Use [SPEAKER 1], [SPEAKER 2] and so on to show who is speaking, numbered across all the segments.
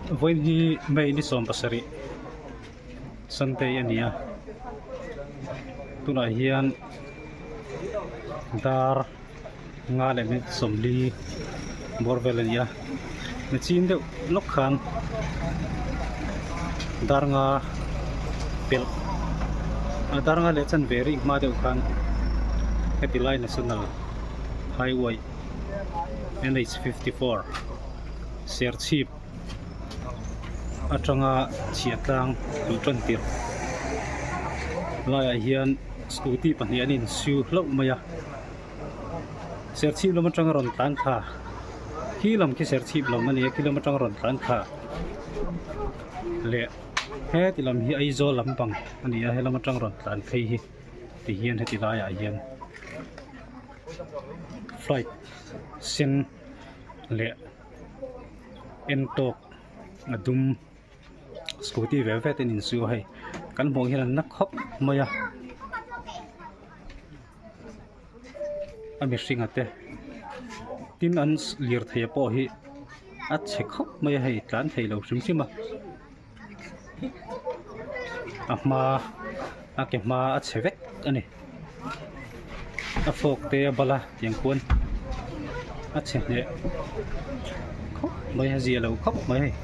[SPEAKER 1] Vawiin hi May ni 17 Sunday a ni a tunah hian dar nga leh minute 40 bawr vel a ni a machine deuh lawk khan dar nga pelh a dar nga leh chanve rih hma deuh khan heti lai national highway NH54 Serchhip atanga chhiah tlang luh tan tirh laiah hian scooty pahnih an insiu hlauh mai a Serchhip lam atanga rawn tlan thla khi lam khi Serchhip lam a ni a khi lam atanga rawn tlan thla leh heti lam hi Aizawl lampang a ni a helam atang rawn tlan phei hi tihian heti laiah hian flight sen leh en tawk a dum scooty ve ve te an insu a hei kan hmuh hian an na khawp mai a a mihring a te tin an lirthei pawh hi a chhe khawp mai a hei tlan thei lo hrim hrim a. A hma a ke hma a chhe vek a ni a fork te a bal a tiang khuan a chhe hneh khawp mai a zia lo khawp mai hei.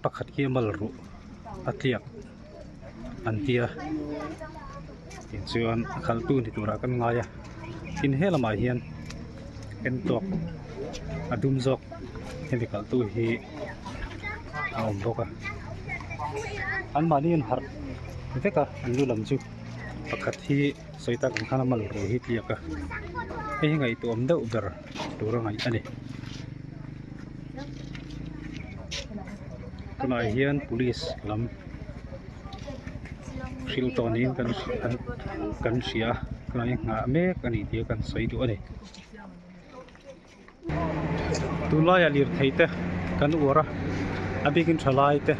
[SPEAKER 1] Pakhat hi a mal ruh a tliak. an ti a tichuan a khalhtu ni turah kan ngai a tin he lamah hian en tawk a dum zawk hemi khalhtu hi a awm bawk a an mahni an harh vek a an lu lam chu pakhat hi sawi tak ang khan a mal ruh hi tliak a hei hi ngaihtuah awm deuh ber tur a ngaih a ni tunah hian police lam hrilh tawh niin kan kan kan hria a tunah hian nghah mek a ni tih kan sawi duh a ni tunlaiah lirthei te kan uar a a bikin thalai te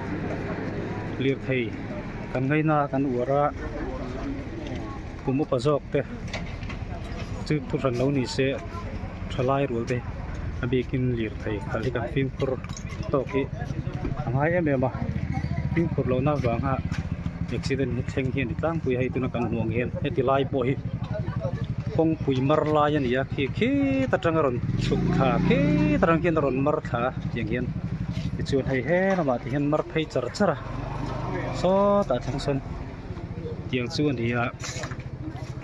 [SPEAKER 1] lirthei kan ngaina kan uar a kum upa zawk te chu thu hran lo ni se thalai rual te a bikin lirthei khalh hi kan fimkhur tawk hi a ngai em em a fimkhur lohna avanga accident hi thleng hi a ni tlangpui a hei tuna kan hmuh ang hian heti lai pawh hi kawngpui mar lai a ni a khi khit atanga rawn chhuk thla khit atang khian a rawn mar thla a tiang hian tichuan hei he lamah ti hian mar phei char char a sawtah thleng sawn tiang chu a ni a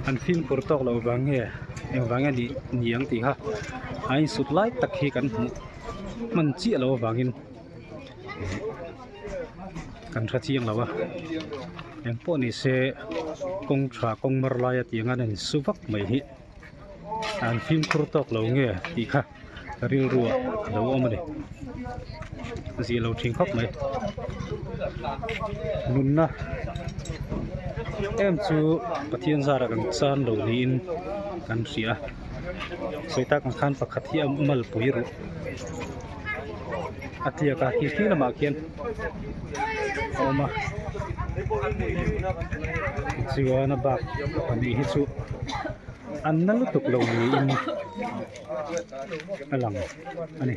[SPEAKER 1] an fimkhur tawk loh vang nge engvang nge nih ni ang tih kha a insut lai tak hi kan hmuh hman chiah loh avangin kan hre chiang lo a engpawh ni se kawng tha kawng mar laia tiang an insu vak mai hi an fimkhur tawk lo nge tih kha rilru ah a lo awm a ni zia lo thin khawp mai nunna em chu Pathian zara kan chan lo niin kan hria a sawi tak ang khan pakhat hi a malpui ruh a tliak a khi khi lamah khian a awm a tichuan a bak pahnih hi chu an na lutuk lo niin a lang a ni.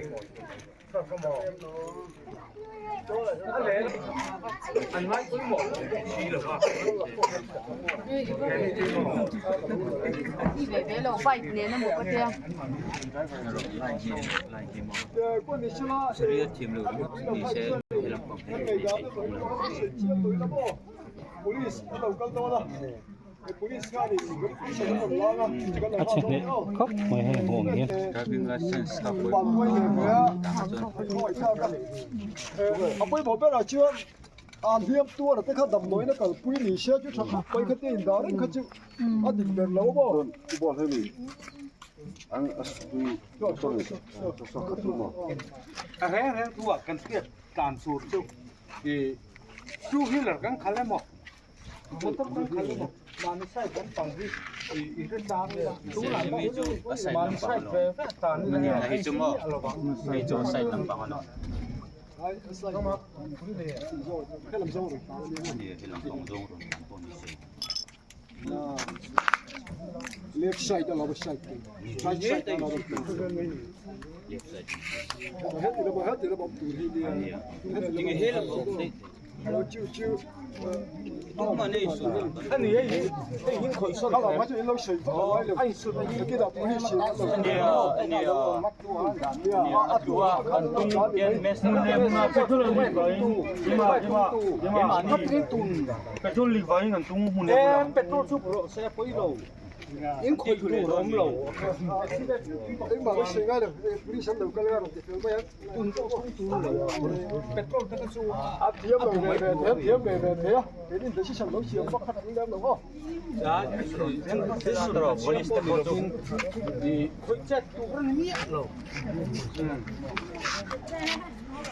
[SPEAKER 1] A chhe hneh khawp mai hei hmuh ang hian.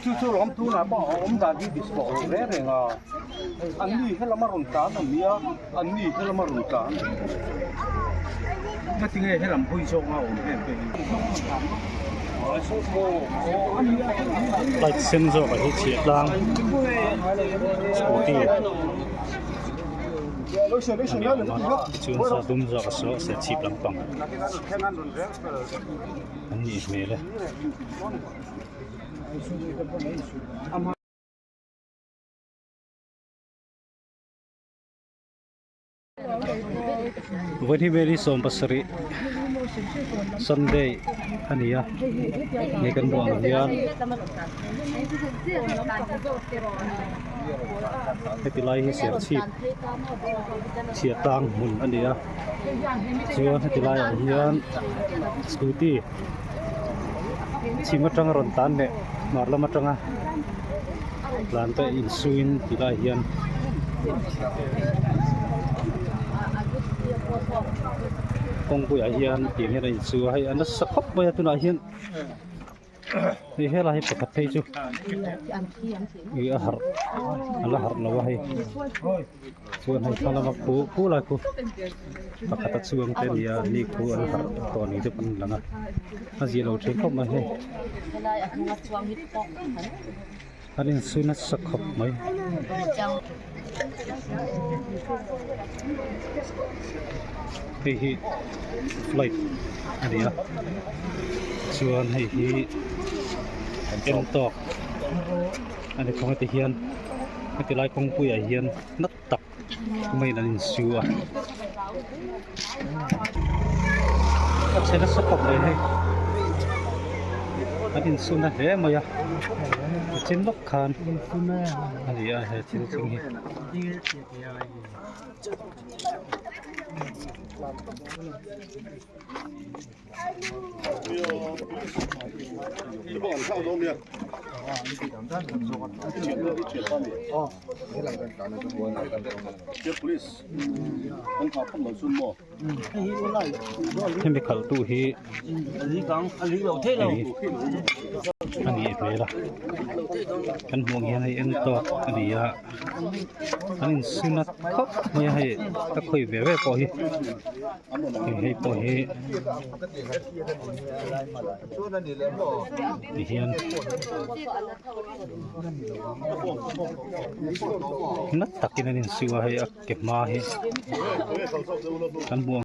[SPEAKER 1] Chu chu lawm tunah pawh a awm dan hi dik tawh lo reng reng a, an ni he lama rawn tlan a nia, an ni he lama rawn tlan a tinge he lam hawi zawng a awm em te hi. Light sen zawk ah hi chhiah tlang scooty a ni awm a tichuan saw dum zawk a saw serchhip lampang an nih hmel e. Vawiin hi Mary 70 Sunday a ni a hei kan hmuh ang hian heti lai hi serchhip chhiahtlang hmun a ni a chuan heti laiah hian scooty chhim atanga rawn tlan leh hmar lam atanga tlan te insuin ti lai hian kawngpuiah hian tiang hian a insu a hei a nasa khawp mai a tunah hian hei helai hi pakhat phei chu ih a harh a la harh lo a hei. Chuan hei thla lama khu khu lai khu pakhat a chuang te ania ni khu an harh tawh ni te pawh an lang a a zia lo thin khawp mai hei an insui nasa khawp mai. Hei hi flight a ni a chuan hei hi en tawk a ni thung a ti hian heti lai kawngpuiah hian na tak maiin an insu a a chhe nasa khawp mai hei an insu na hle mai a nichin lawk khan a ni a he thil thleng hi. Hemi khalhtu hi a nih hmel a kan hmuh ang hian hei en tawk a ni a an insun a khawp mai a hei ka khawi ve ve pawh hi. Hei pawh hi ti hian na takin an insiam a hei a ke hma hi kan hmu ang.